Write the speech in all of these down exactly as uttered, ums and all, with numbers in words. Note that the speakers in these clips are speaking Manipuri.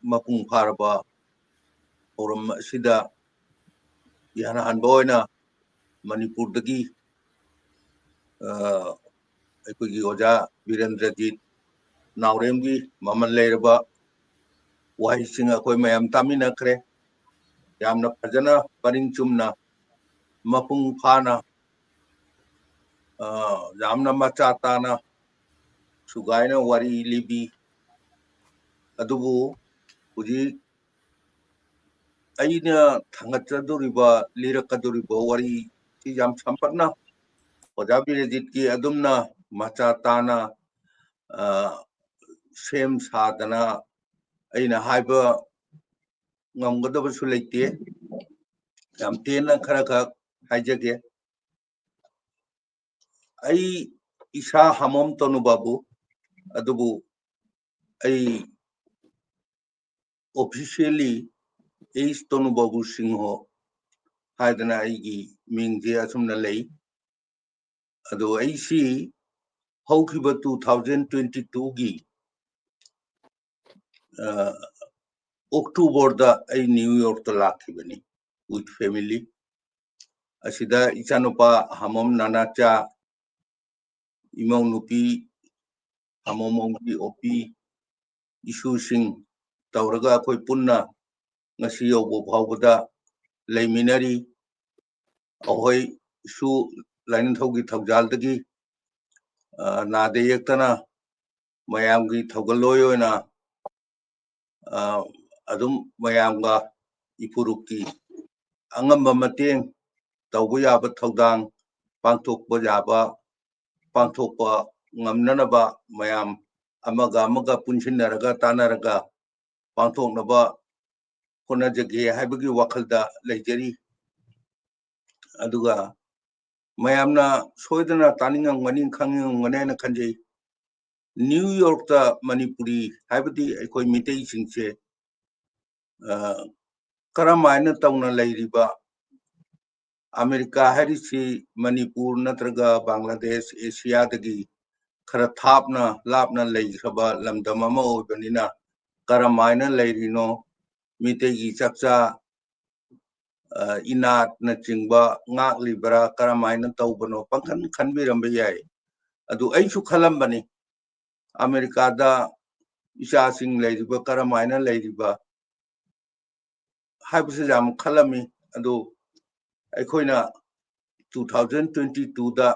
ꯃꯄꯨꯡ ꯐꯥꯔꯕ ꯊꯧꯔꯝ ꯑꯁꯤꯗ ꯏꯍꯥꯟ ꯍꯥꯟꯕ ꯑꯣꯏꯅ ꯃꯅꯤꯄꯨꯔꯗꯒꯤ, ꯑ, ꯑꯩꯈꯣꯏꯒꯤ ꯑꯣꯖꯥ ꯕꯤꯔꯦꯟꯗ꯭ꯔꯖꯤꯠ ꯅꯥꯎꯔꯦꯝꯒꯤ ꯃꯃꯜ ꯂꯩꯔꯕ ꯋꯥꯍꯩꯁꯤꯡ ꯑꯩꯈꯣꯏ ꯃꯌꯥꯝ ꯇꯥꯃꯤꯟꯅꯈ꯭ꯔꯦ꯫ ꯌꯥꯝꯅ ꯐꯖꯅ, ꯄꯔꯤꯡ ꯆꯨꯝꯅ, ꯃꯄꯨꯡ ꯐꯥꯅ, ꯑ, ꯌꯥꯝꯅ ꯃꯆꯥ ꯇꯥꯅ ꯁꯨꯒꯥꯏꯅ ꯋꯥꯔꯤ ꯂꯤꯕꯤ꯫ ꯑꯗꯨꯕꯨ ꯍꯧꯖꯤꯛ ꯑꯩꯅ ꯊꯥꯡꯒꯠꯆꯗꯣꯔꯤꯕ, ꯂꯤꯔꯛꯀꯗꯣꯔꯤꯕ ꯋꯥꯔꯤ ꯁꯤ ꯌꯥꯝ ꯁꯝꯄꯠꯅ ꯑꯣꯖꯥ ꯕꯤꯔꯦꯖꯤꯠꯀꯤ ꯑꯗꯨꯝꯅ ꯃꯆꯥ ꯇꯥꯅ, ꯑ, ꯁꯦꯝ ꯁꯥꯗꯅ ꯑꯩꯅ ꯍꯥꯏꯕ ꯉꯝꯒꯗꯕꯁꯨ ꯂꯩꯇꯦ꯫ ꯌꯥꯝ ꯇꯦꯟꯅ ꯈꯔ ꯈꯛ ꯍꯥꯏꯖꯒꯦ꯫ ꯑꯩ ꯏꯁꯥ ꯍꯥꯃꯣꯝ ꯇꯣꯅꯨ ꯕꯥꯕꯨ, ꯑꯗꯨꯕꯨ ꯑꯩ officially ꯑꯩꯁ ꯇꯣꯅꯨ ꯕꯥꯕꯨ ꯁꯤꯡꯍꯣ ꯍꯥꯏꯗꯅ ꯑꯩꯒꯤ ꯃꯤꯡꯁꯦ ꯑꯁꯨꯝꯅ ꯂꯩ꯫ ꯑꯗꯣ ꯑꯩꯁꯤ ꯍꯧꯈꯤꯕ two thousand twenty twoꯒꯤ, ꯑ, ꯑꯣꯛꯇꯣꯕꯔꯗ ꯑꯩ ꯅ꯭ꯌꯨ ꯌꯣꯔꯛꯇ ꯂꯥꯛꯈꯤꯕꯅꯤ with family꯫ ꯑꯁꯤꯗ ꯏꯆꯥꯅꯨꯄꯥ ꯍꯥꯃꯣꯝ ꯅꯥꯅꯥꯆꯥ, ꯏꯃꯧ ꯅꯨꯄꯤ ꯍꯥꯃꯣꯝ ꯑꯣꯡꯕꯤ ꯑꯣꯄꯤ, ꯏꯁꯨꯁꯤꯡ ꯇꯧꯔꯒ ꯑꯩꯈꯣꯏ ꯄꯨꯟꯅ ꯉꯁꯤ ꯌꯧꯕ ꯐꯥꯎꯕꯗ ꯂꯩꯃꯤꯟꯅꯔꯤ꯫ ꯑꯩꯈꯣꯏꯁꯨ ꯂꯥꯏꯅꯤꯡꯊꯧꯒꯤ ꯊꯧꯖꯥꯜꯗꯒꯤ, ꯑ, ꯅꯥꯗ ꯌꯦꯛꯇꯅ ꯃꯌꯥꯝꯒꯤ ꯊꯧꯒꯜꯂꯣꯏ ꯑꯣꯏꯅ, ꯑ, ꯑꯗꯨꯝ ꯃꯌꯥꯝꯒ ꯏꯄꯨꯔꯨꯞꯀꯤ ꯑꯉꯝꯕ ꯃꯇꯦꯡ, ꯇꯧꯕ ꯌꯥꯕ ꯊꯧꯗꯥꯡ ꯄꯥꯡꯊꯣꯛꯄ ꯌꯥꯕ, ꯄꯥꯡꯊꯣꯛꯄ ꯉꯝꯅꯅꯕ ꯃꯌꯥꯝ ꯑꯃꯒ ꯑꯃꯒ ꯄꯨꯟꯁꯤꯟꯅꯔꯒ, ꯇꯥꯟꯅꯔꯒ ꯄꯥꯡꯊꯣꯛꯅꯕ ꯍꯣꯠꯅꯖꯒꯦ ꯍꯥꯏꯕꯒꯤ ꯋꯥꯈꯜꯗ ꯂꯩꯖꯔꯤ꯫ ꯑꯗꯨꯒ ꯃꯌꯥꯝꯅ ꯁꯣꯏꯗꯅ ꯇꯥꯅꯤꯡꯉꯝꯒꯅꯤ, ꯈꯪꯅꯤꯡꯉꯝꯒꯅꯤ ꯍꯥꯏꯅ ꯈꯟꯖꯩ꯫ ꯅ꯭ꯌꯨ ꯌꯣꯔꯛꯇ ꯃꯅꯤꯄꯨꯔꯤ, ꯍꯥꯏꯕꯗꯤ ꯑꯩꯈꯣꯏ ꯃꯤꯇꯩꯁꯤꯡꯁꯦ, ꯑ, ꯀꯔꯝ ꯍꯥꯏꯅ ꯇꯧꯅ ꯂꯩꯔꯤꯕ, ꯑꯃꯦꯔꯤꯀꯥ ꯍꯥꯏꯔꯤꯁꯤ ꯃꯅꯤꯄꯨꯔ ꯅꯠꯇ꯭ꯔꯒ ꯕꯪꯒ꯭ꯂꯥꯗꯦꯁ, ꯑꯦꯁꯤꯌꯥꯗꯒꯤ ꯈꯔ ꯊꯥꯞꯅ, ꯂꯥꯞꯅ ꯂꯩꯈ꯭ꯔꯕ ꯂꯝꯗꯝ ꯑꯃ ꯑꯣꯏꯕꯅꯤꯅ, ꯀꯔꯝꯍꯥꯏꯅ ꯂꯩꯔꯤꯅꯣ, ꯃꯤꯇꯩꯒꯤ ꯆꯥꯛꯆꯥ, ꯑ, ꯏꯅꯥꯠꯅꯆꯤꯡꯕ ꯉꯥꯛꯂꯤꯕ꯭ꯔꯥ, ꯀꯔꯝꯍꯥꯏꯅ ꯇꯧꯕꯅꯣ, ꯄꯪꯈꯟ ꯈꯟꯕꯤꯔꯝꯕ ꯌꯥꯏ꯫ ꯑꯗꯨ ꯑꯩꯁꯨ ꯈꯜꯂꯝꯕꯅꯤ, ꯑꯃꯦꯔꯤꯀꯥꯗ ꯏꯆꯥꯁꯤꯡ ꯂꯩꯔꯤꯕ, ꯀꯔꯝꯍꯥꯏꯅ ꯂꯩꯔꯤꯕ ꯍꯥꯏꯕꯁꯤ ꯌꯥꯝ ꯈꯜꯂꯝꯃꯤ꯫ ꯑꯗꯨ ꯑꯩꯈꯣꯏꯅ two thousand twenty twoꯗ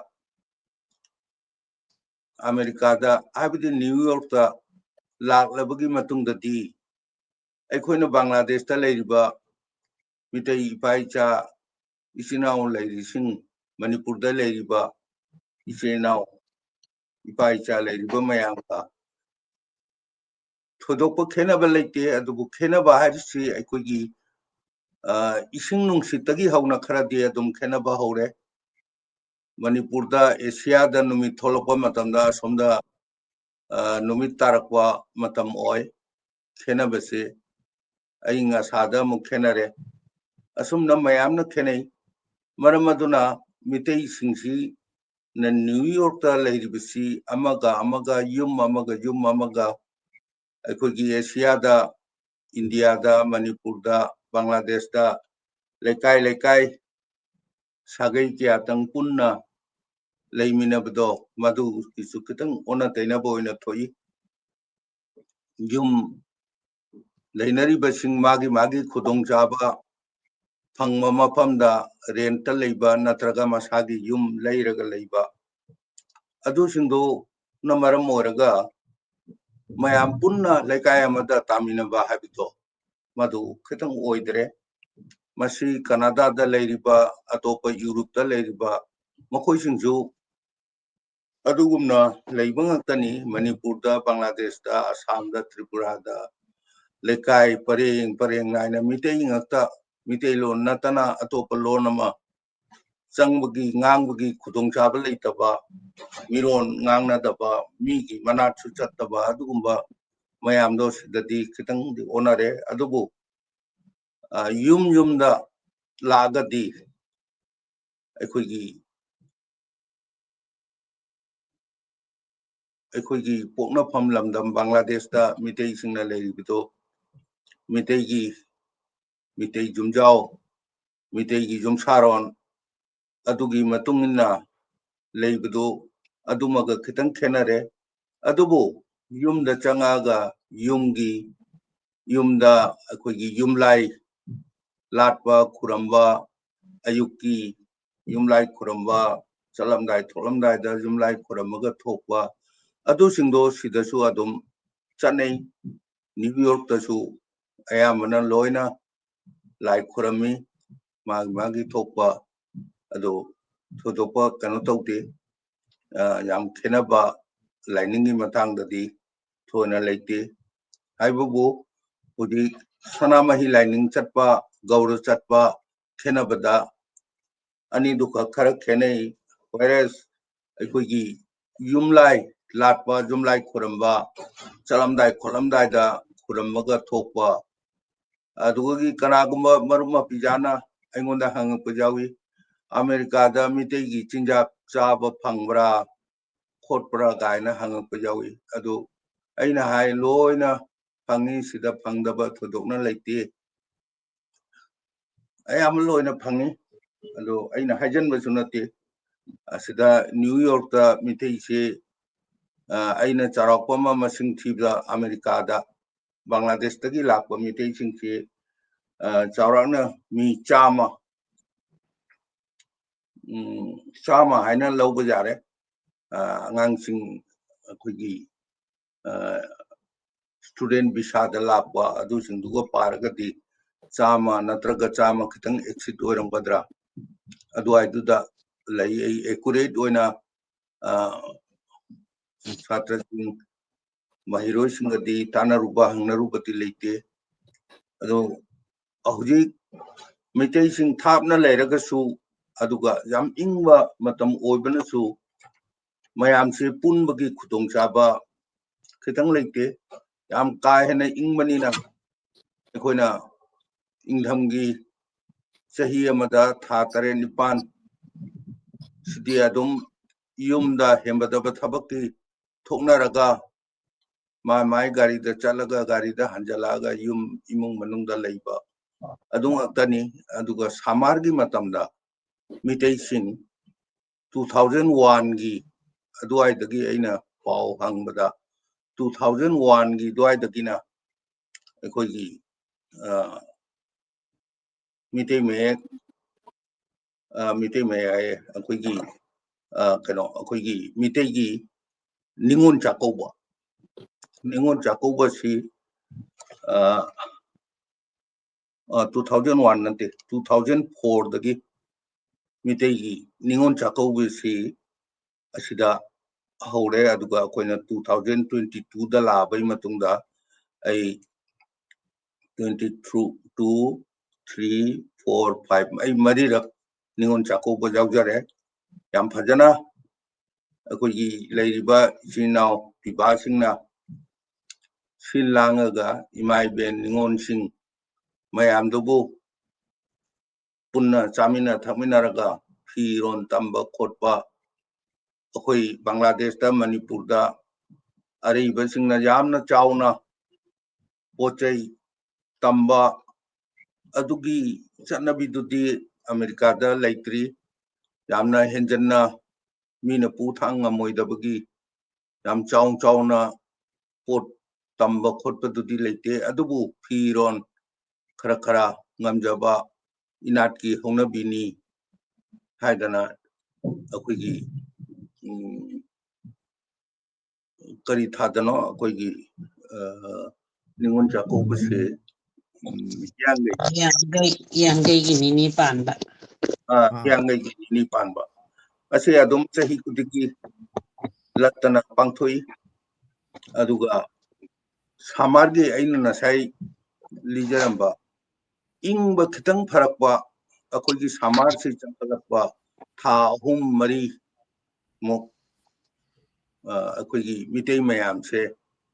ꯑꯃꯦꯔꯤꯀꯥꯗ, ꯍꯥꯏꯕꯗꯤ ꯅ꯭ꯌꯨ ꯌꯣꯔꯛꯇ ꯂꯥꯛꯂꯕꯒꯤ ꯃꯇꯨꯡꯗꯗꯤ, ꯑꯩꯈꯣꯏꯅ ꯕꯪꯒ꯭ꯂꯥꯗꯦꯁꯇ ꯂꯩꯔꯤꯕ ꯃꯤꯇꯩ ꯏꯄꯥ ꯏꯆꯥ, ꯏꯆꯤꯟ ꯏꯅꯥꯎ ꯂꯩꯔꯤꯁꯤꯡ, ꯃꯅꯤꯄꯨꯔꯗ ꯂꯩꯔꯤꯕ ꯏꯆꯤꯟ ꯏꯅꯥꯎ, ꯏꯄꯥ ꯏꯆꯥ ꯂꯩꯔꯤꯕ ꯃꯌꯥꯝꯒ ꯊꯣꯏꯗꯣꯛꯄ ꯈꯦꯠꯅꯕ ꯂꯩꯇꯦ꯫ ꯑꯗꯨꯕꯨ ꯈꯦꯠꯅꯕ ꯍꯥꯏꯔꯤꯁꯤ ꯑꯩꯈꯣꯏꯒꯤ, ꯑ, ꯏꯁꯤꯡ ꯅꯨꯡꯁꯤꯠꯇꯒꯤ ꯍꯧꯅ ꯈꯔꯗꯤ ꯑꯗꯨꯝ ꯈꯦꯠꯅꯕ ꯍꯧꯔꯦ꯫ ꯃꯅꯤꯄꯨꯔꯗ ꯑꯦꯁꯤꯌꯥꯗ ꯅꯨꯃꯤꯠ ꯊꯣꯛꯂꯛꯄ ꯃꯇꯝꯗ ꯑꯁꯣꯝꯗ, ꯑ, ꯅꯨꯃꯤꯠ ꯇꯥꯔꯛꯄ ꯃꯇꯝ ꯑꯣꯏ꯫ ꯈꯦꯠꯅꯕꯁꯦ ꯑꯏꯪ ꯑꯁꯥꯗ ꯑꯃꯨꯛ ꯈꯦꯠꯅꯔꯦ꯫ ꯑꯁꯨꯝꯅ ꯃꯌꯥꯝꯅ ꯈꯦꯠꯅꯩ꯫ ꯃꯔꯝ ꯑꯗꯨꯅ ꯃꯤꯇꯩꯁꯤꯡꯁꯤꯅ ꯅ꯭ꯌꯨ ꯌꯣꯔꯛꯇ ꯂꯩꯔꯤꯕꯁꯤ ꯑꯃꯒ ꯑꯃꯒ, ꯌꯨꯝ ꯑꯃꯒ ꯌꯨꯝ ꯑꯃꯒ, ꯑꯩꯈꯣꯏꯒꯤ ꯑꯦꯁꯤꯌꯥꯗ, ꯏꯟꯗꯤꯌꯥꯗ, ꯃꯅꯤꯄꯨꯔꯗ, ꯕꯪꯒ꯭ꯂꯥꯗꯦꯁꯇ ꯂꯩꯀꯥꯏ ꯂꯩꯀꯥꯏ ꯁꯥꯒꯩ ꯀꯌꯥꯇꯪ ꯄꯨꯟꯅ ꯂꯩꯃꯤꯟꯅꯕꯗꯣ, ꯃꯗꯨꯒꯤꯁꯨ ꯈꯤꯇꯪ ꯑꯣꯟꯅ ꯇꯩꯅꯕ ꯑꯣꯏꯅ ꯊꯣꯛꯏ꯫ ꯌꯨꯝ ꯂꯩꯅꯔꯤꯕꯁꯤꯡ ꯃꯥꯒꯤ ꯃꯥꯒꯤ ꯈꯨꯗꯣꯡꯆꯥꯕ ꯐꯪꯕ ꯃꯐꯝꯗ ꯔꯦꯟꯠꯇ ꯂꯩꯕ ꯅꯠꯇ꯭ꯔꯒ ꯃꯁꯥꯒꯤ ꯌꯨꯝ ꯂꯩꯔꯒ ꯂꯩꯕ, ꯑꯗꯨꯁꯤꯡꯗꯨꯅ ꯃꯔꯝ ꯑꯣꯏꯔꯒ ꯃꯌꯥꯝ ꯄꯨꯟꯅ ꯂꯩꯀꯥꯏ ꯑꯃꯗ ꯇꯥꯃꯤꯟꯅꯕ ꯍꯥꯏꯕꯗꯣ ꯃꯗꯨ ꯈꯤꯇꯪ ꯑꯣꯏꯗ꯭ꯔꯦ꯫ ꯃꯁꯤ ꯀꯅꯥꯗꯥꯗ ꯂꯩꯔꯤꯕ, ꯑꯇꯣꯞꯄ ꯌꯨꯔꯨꯞꯇ ꯂꯩꯔꯤꯕ ꯃꯈꯣꯏꯁꯤꯡꯁꯨ ꯑꯗꯨꯒꯨꯝꯅ ꯂꯩꯕ ꯉꯥꯛꯇꯅꯤ꯫ ꯃꯅꯤꯄꯨꯔꯗ, ꯕꯪꯒ꯭ꯂꯥꯗꯦꯁꯇ, ꯑꯁꯥꯝꯗ, ꯇ꯭ꯔꯤꯄꯨꯔꯥꯗ ꯂꯩꯀꯥꯏ ꯄꯔꯦꯡ ꯄꯔꯦꯡ ꯅꯥꯏꯅ ꯃꯤꯇꯩ ꯉꯥꯛꯇ, ꯃꯤꯇꯩꯂꯣꯟ ꯅꯠꯇꯅ ꯑꯇꯣꯞꯄ ꯂꯣꯟ ꯑꯃ ꯆꯪꯕꯒꯤ, ꯉꯥꯡꯕꯒꯤ ꯈꯨꯗꯣꯡꯆꯥꯕ ꯂꯩꯇꯕ, ꯃꯤꯔꯣꯟ ꯉꯥꯡꯅꯗꯕ, ꯃꯤꯒꯤ ꯃꯅꯥꯛꯁꯨ ꯆꯠꯇꯕ, ꯑꯗꯨꯒꯨꯝꯕ ꯃꯌꯥꯝꯗꯣ ꯁꯤꯗꯗꯤ ꯈꯤꯇꯪꯗꯤ ꯑꯣꯟꯅꯔꯦ꯫ ꯑꯗꯨꯕꯨ, ꯑ, ꯌꯨꯝ ꯌꯨꯝꯗ ꯂꯥꯛꯑꯒꯗꯤ ꯑꯩꯈꯣꯏꯒꯤ ꯑꯩꯈꯣꯏꯒꯤ ꯄꯣꯛꯅꯐꯝ ꯂꯝꯗꯝ ꯕꯪꯒ꯭ꯂꯥꯗꯦꯁꯇ ꯃꯤꯇꯩꯁꯤꯡꯅ ꯂꯩꯔꯤꯕꯗꯣ, ꯃꯤꯇꯩꯒꯤ, ꯃꯤꯇꯩ ꯌꯨꯝꯖꯥꯎ, ꯃꯤꯇꯩꯒꯤ ꯌꯨꯝꯁꯥꯔꯣꯟ, ꯑꯗꯨꯒꯤ ꯃꯇꯨꯡ ꯏꯟꯅ ꯂꯩꯕꯗꯨ ꯑꯗꯨꯃꯒ ꯈꯤꯇꯪ ꯈꯦꯠꯅꯔꯦ꯫ ꯑꯗꯨꯕꯨ ꯌꯨꯝꯗ ꯆꯪꯉꯛꯑꯒ ꯌꯨꯝꯒꯤ, ꯌꯨꯝꯗ ꯑꯩꯈꯣꯏꯒꯤ ꯌꯨꯝꯂꯥꯏ ꯂꯥꯠꯄ, ꯈꯨꯔꯝꯕ, ꯑꯌꯨꯛꯀꯤ ꯌꯨꯝꯂꯥꯏ ꯈꯨꯔꯝꯕ, ꯆꯠꯂꯝꯗꯥꯏ ꯊꯣꯛꯂꯝꯗꯥꯏꯗ ꯌꯨꯝꯂꯥꯏ ꯈꯨꯔꯝꯃꯒ ꯊꯣꯛꯄ, ꯑꯗꯨꯁꯤꯡꯗꯣ ꯁꯤꯗꯁꯨ ꯑꯗꯨꯝ ꯆꯠꯅꯩ꯫ ꯅ꯭ꯌꯨ ꯌꯣꯔꯛꯇꯁꯨ ꯑꯌꯥꯝꯕꯅ ꯂꯣꯏꯅ ꯂꯥꯏ ꯈꯨꯔꯝꯃꯤ, ꯃꯥꯒꯤ ꯃꯥꯒꯤ ꯊꯣꯛꯄ꯫ ꯑꯗꯨ ꯊꯣꯏꯗꯣꯛꯄ ꯀꯩꯅꯣ ꯇꯧꯗꯦ꯫ ꯑ, ꯌꯥꯝ ꯈꯦꯠꯅꯕ ꯂꯥꯏꯅꯤꯡꯒꯤ ꯃꯇꯥꯡꯗꯗꯤ ꯊꯣꯏꯅ ꯂꯩꯇꯦ꯫ ꯍꯥꯏꯕꯕꯨ ꯍꯧꯖꯤꯛ ꯁꯅꯥꯃꯍꯤ ꯂꯥꯏꯅꯤꯡ ꯆꯠꯄ, ꯒꯧꯔ ꯆꯠꯄ ꯈꯦꯠꯅꯕꯗ ꯑꯅꯤꯗꯨꯈꯛ ꯈꯔ ꯈꯦꯠꯅꯩ꯫ Whereas ꯑꯩꯈꯣꯏꯒꯤ ꯌꯨꯝꯂꯥꯏ ꯂꯥꯠꯄ, ꯌꯨꯝꯂꯥꯏ ꯈꯨꯔꯝꯕ, ꯆꯠꯂꯝꯗꯥꯏ ꯈꯣꯠꯂꯝꯗꯥꯏꯗ ꯈꯨꯔꯝꯃꯒ ꯊꯣꯛꯄ, ꯑꯗꯨꯒꯤ ꯀꯅꯥꯒꯨꯝꯕ ꯃꯔꯨꯞ ꯃꯄꯤꯖꯥꯅ ꯑꯩꯉꯣꯟꯗ ꯍꯪꯉꯛꯄ ꯌꯥꯎꯏ, "ꯑꯃꯦꯔꯤꯀꯥꯗ ꯃꯤꯇꯩꯒꯤ ꯆꯤꯟꯖꯥꯛ ꯆꯥꯕ ꯐꯪꯕ꯭ꯔꯥ ꯈꯣꯠꯄ꯭ꯔꯥ?" ꯀꯥꯏꯅ ꯍꯪꯉꯛꯄ ꯌꯥꯎꯏ꯫ ꯑꯗꯨ ꯑꯩꯅ ꯍꯥꯏ, "ꯂꯣꯏꯅ ꯐꯪꯉꯤ, ꯁꯤꯗ ꯐꯪꯗꯕ ꯊꯣꯏꯗꯣꯛꯅ ꯂꯩꯇꯦ, ꯑꯌꯥꯝꯕ ꯂꯣꯏꯅ ꯐꯪꯉꯤ"꯫ ꯑꯗꯣ ꯑꯩꯅ ꯍꯥꯏꯖꯟꯕꯁꯨ ꯅꯠꯇꯦ꯫ ꯑꯁꯤꯗ ꯅ꯭ꯌꯨ ꯌꯣꯔꯛꯇ ꯃꯤꯇꯩꯁꯤ, ꯑ, ꯑꯩꯅ ꯆꯥꯎꯔꯥꯛꯄ ꯑꯃ ꯃꯁꯤꯡ ꯊꯤꯕꯗ ꯑꯃꯦꯔꯤꯀꯥꯗ ꯕꯪꯒ꯭ꯂꯥꯗꯦꯁꯇꯒꯤ ꯂꯥꯛꯄ ꯃꯤꯇꯩꯁꯤꯡꯁꯤ, ꯑ, ꯆꯥꯎꯔꯥꯛꯅ ꯃꯤ ꯆꯥꯝꯃ, ꯎꯝ, ꯆꯥꯝꯃ ꯍꯥꯏꯅ ꯂꯧꯕ ꯌꯥꯔꯦ꯫ ꯑ, ꯑꯉꯥꯡꯁꯤꯡ ꯑꯩꯈꯣꯏꯒꯤ, ꯑ, ꯁ꯭ꯇꯨꯗꯦꯟ ꯚꯤꯁꯥꯗ ꯂꯥꯛꯄ ꯑꯗꯨꯁꯤꯡꯗꯨꯒ ꯄꯥꯔꯒꯗꯤ ꯆꯥꯝꯃ ꯅꯠꯇ꯭ꯔꯒ ꯆꯥꯝꯃ ꯈꯤꯇꯪ ꯑꯦꯛꯁꯤꯠ ꯑꯣꯏꯔꯝꯒꯗ꯭ꯔꯥ, ꯑꯗꯨꯋꯥꯏꯗꯨꯗ ꯂꯩ꯫ ꯑꯩ ꯑꯦꯀꯨꯔꯦꯠ ꯑꯣꯏꯅ, ꯑ, ꯁꯥꯇ꯭ꯔꯁꯤꯡ, ꯃꯍꯩꯔꯣꯏꯁꯤꯡꯒꯗꯤ ꯇꯥꯟꯅꯔꯨꯕ, ꯍꯪꯅꯔꯨꯕꯗꯤ ꯂꯩꯇꯦ꯫ ꯑꯗꯣ ꯍꯧꯖꯤꯛ ꯃꯩꯇꯩꯁꯤꯡ ꯊꯥꯞꯅ ꯂꯩꯔꯒꯁꯨ, ꯑꯗꯨꯒ ꯌꯥꯝ ꯏꯪꯕ ꯃꯇꯝ ꯑꯣꯏꯕꯅꯁꯨ ꯃꯌꯥꯝꯁꯦ ꯄꯨꯟꯕꯒꯤ ꯈꯨꯗꯣꯡꯆꯥꯕ ꯈꯤꯇꯪ ꯂꯩꯇꯦ꯫ ꯌꯥꯝ ꯀꯥ ꯍꯦꯟꯅ ꯏꯪꯕꯅꯤꯅ ꯑꯩꯈꯣꯏꯅ ꯏꯪꯊꯝꯒꯤ ꯆꯍꯤ ꯑꯃꯗ ꯊꯥ ꯇꯔꯦꯠ ꯅꯤꯄꯥꯟ ꯁꯤꯗꯤ ꯑꯗꯨꯝ ꯌꯨꯝꯗ ꯍꯦꯟꯕꯗꯕ ꯊꯕꯛꯇꯤ ꯊꯣꯛꯅꯔꯒ ꯃꯥ ꯃꯥꯏ ꯒꯥꯔꯤꯗ ꯆꯠꯂꯒ ꯒꯥꯔꯤꯗ ꯍꯟꯖꯜꯂꯛꯑꯒ ꯌꯨꯝ ꯏꯃꯨꯡ ꯃꯅꯨꯡꯗ ꯂꯩꯕ ꯑꯗꯨ ꯉꯥꯛꯇꯅꯤ꯫ ꯑꯗꯨꯒ ꯁꯝꯃꯔꯒꯤ ꯃꯇꯝꯗ ꯃꯤꯇꯩꯁꯤꯡ two thousand one ꯒꯤ ꯑꯗꯨꯋꯥꯏꯗꯒꯤ ꯑꯩꯅ ꯄꯥꯎ ꯍꯪꯕꯗ two thousand one ꯒꯤ ꯑꯗꯨꯋꯥꯏꯗꯒꯤꯅ ꯑꯩꯈꯣꯏꯒꯤ ꯃꯤꯇꯩ ꯃꯌꯦꯛ ꯃꯤꯇꯩ ꯃꯌꯦꯛ ꯍꯥꯏꯌꯦ, ꯑꯩꯈꯣꯏꯒꯤ ꯀꯩꯅꯣ ꯑꯩꯈꯣꯏꯒꯤ ꯃꯤꯇꯩꯒꯤ ꯅꯤꯉꯣꯜ ꯆꯥꯛꯀꯧꯕ, ꯅꯤꯉꯣꯜ ꯆꯥꯛꯀꯧꯕꯁꯤ two thousand one ꯅꯠꯇꯦ, two thousand four ꯗꯒꯤ ꯃꯤꯇꯩꯒꯤ ꯅꯤꯉꯣꯜ ꯆꯥꯛꯀꯧꯕꯁꯤ ꯑꯁꯤꯗ ꯍꯧꯔꯦ꯫ ꯑꯗꯨꯒ ꯑꯩꯈꯣꯏꯅ two thousand twenty two ꯗ ꯂꯥꯛꯑꯕꯩ ꯃꯇꯨꯡꯗ ꯑꯩ twenty two, two, three, four, five, ꯑꯩ ꯃꯔꯤꯔꯛ ꯅꯤꯉꯣꯜ ꯆꯥꯛꯀꯧꯕ ꯌꯥꯎꯖꯔꯦ꯫ ꯌꯥꯝ ꯐꯖꯅ ꯑꯩꯈꯣꯏꯒꯤ ꯂꯩꯔꯤꯕ ꯏꯆꯤꯟ ꯏꯅꯥꯎ ꯄꯤꯕꯥꯁꯤꯡꯅ ꯁꯤꯜ ꯂꯥꯡꯉꯒ ꯏꯃꯥ ꯏꯕꯦꯟ ꯅꯤꯉꯣꯜꯁꯤꯡ ꯃꯌꯥꯝꯗꯨꯕꯨ ꯄꯨꯟꯅ ꯆꯥꯃꯤꯟꯅ ꯊꯛꯃꯤꯟꯅꯔꯒ ꯐꯤꯔꯣꯟ ꯇꯝꯕ ꯈꯣꯠꯄ, ꯑꯩꯈꯣꯏ ꯕꯪꯒ꯭ꯂꯥꯗꯦꯁꯇ, ꯃꯅꯤꯄꯨꯔꯗ ꯑꯔꯩꯕꯁꯤꯡꯅ ꯌꯥꯝꯅ ꯆꯥꯎꯅ ꯄꯣꯠ ꯆꯩ ꯇꯝꯕ ꯑꯗꯨꯒꯤ ꯆꯠꯅꯕꯤꯗꯨꯗꯤ ꯑꯃꯦꯔꯤꯀꯥꯗ ꯂꯩꯇ꯭ꯔꯤ꯫ ꯌꯥꯝꯅ ꯍꯦꯟꯖꯟꯅ ꯃꯤꯅ ꯄꯨ ꯊꯥꯡ ꯉꯝꯃꯣꯏꯗꯕꯒꯤ ꯌꯥꯝ ꯆꯥꯎ ꯆꯥꯎꯅ ꯄꯣꯠ ꯇꯝꯕ ꯈꯣꯠꯄꯗꯨꯗꯤ ꯂꯩꯇꯦ꯫ ꯑꯗꯨꯕꯨ ꯐꯤꯔꯣꯟ ꯈꯔ ꯈꯔ ꯉꯝꯖꯕ ꯏꯅꯥꯠꯀꯤ ꯍꯧꯅꯕꯤꯅꯤ ꯍꯥꯏꯗꯅ ꯑꯩꯈꯣꯏꯒꯤ, ꯎꯝ, ꯀꯔꯤ ꯊꯥꯗꯅꯣ ꯑꯩꯈꯣꯏꯒꯤ, ꯑ, ꯅꯤꯉꯣꯜ ꯆꯥꯛꯀꯧꯕꯁꯦ, ꯎꯝ, ꯍꯤꯌꯥꯡꯒꯩ꯫ ꯍꯤꯌꯥꯡꯒꯩ, ꯍꯤꯌꯥꯡꯒꯩꯒꯤ ꯅꯤꯅꯤ ꯄꯥꯟꯕ꯫ ꯑ, ꯑꯥ꯫ ꯍꯤꯌꯥꯡꯒꯩꯒꯤ ꯅꯤꯅꯤ ꯄꯥꯟꯕ꯫ ꯑꯁꯤ ꯑꯗꯨꯝ ꯆꯍꯤ ꯈꯨꯗꯤꯡꯒꯤ ꯂꯠꯇꯅ ꯄꯥꯡꯊꯣꯛꯏ꯫ ꯑꯗꯨꯒ ꯁꯝꯃꯔꯒꯤ ꯑꯩꯅ ꯉꯁꯥꯏ ꯂꯤꯖꯔꯝꯕ ꯏꯪꯕ ꯈꯤꯇꯪ ꯐꯔꯛꯄ, ꯑꯩꯈꯣꯏꯒꯤ ꯁꯝꯃꯔꯁꯤ ꯆꯪꯈꯠꯂꯛꯄ ꯊꯥ ꯑꯍꯨꯝ ꯃꯔꯤ ꯃꯨꯛ, ꯑ, ꯑꯩꯈꯣꯏꯒꯤ ꯃꯤꯇꯩ ꯃꯌꯥꯝꯁꯦ